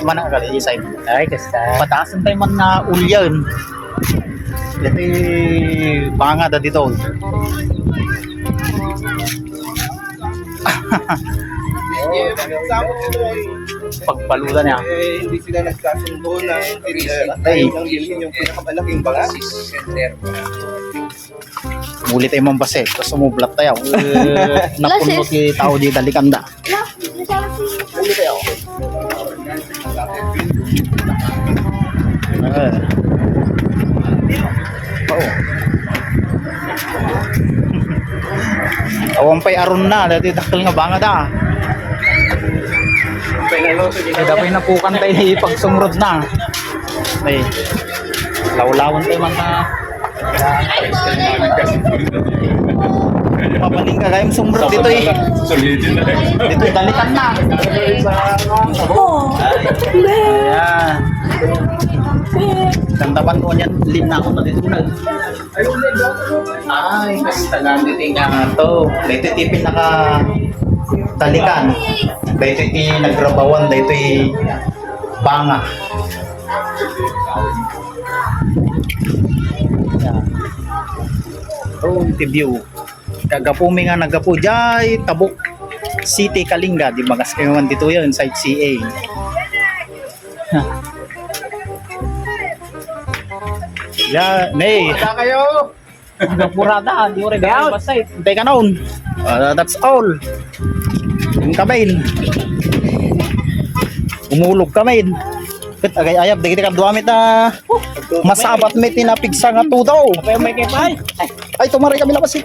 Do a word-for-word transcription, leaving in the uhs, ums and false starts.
Mana kali isay. Ay, kasta. Pataasan tayo man na ulyan. Dati banga da dito. Pagbalutan niya. Eh, hindi sila nagkasundo ng, eh, ay, ng bilhin yung pinakamalaking banga. Muli tayo mambase, tapos sumublat tayo. Napunot yung tao di dalikanda. Muli tayo. Ah. Oo. Awan pa'y aron na, dati dakkel nga banga da. Ay, dapat napukan tayo ni pagsumrod na. Ay, lawlawan tayo man na. Papaling ka kayong sumrod dito eh. Dito, dalikan na. Ayan. Tantapan ko niyan, lim na ako na dito. Ay, basta lang dito nga to. Dito ti pinaka talikan. Dito ti nagrabawan, dito ti banga. Oh, ti view. Kagapu mi nga nagapu jay Tabuk City, Kalinga. Di magas kayo man dito yun, sightseeing. Ya, nay. Ada kayo. Nagpurada, di mo rin kaya basta eh. Hintay ka noon. Ah, that's all. Yung kabain. Umulog kami. Ket agay-ayab, dagiti kaduami ta masabat mi ti napigsa nga tudo. Kaya may kaya pa eh. Ay, tumari kami labas eh.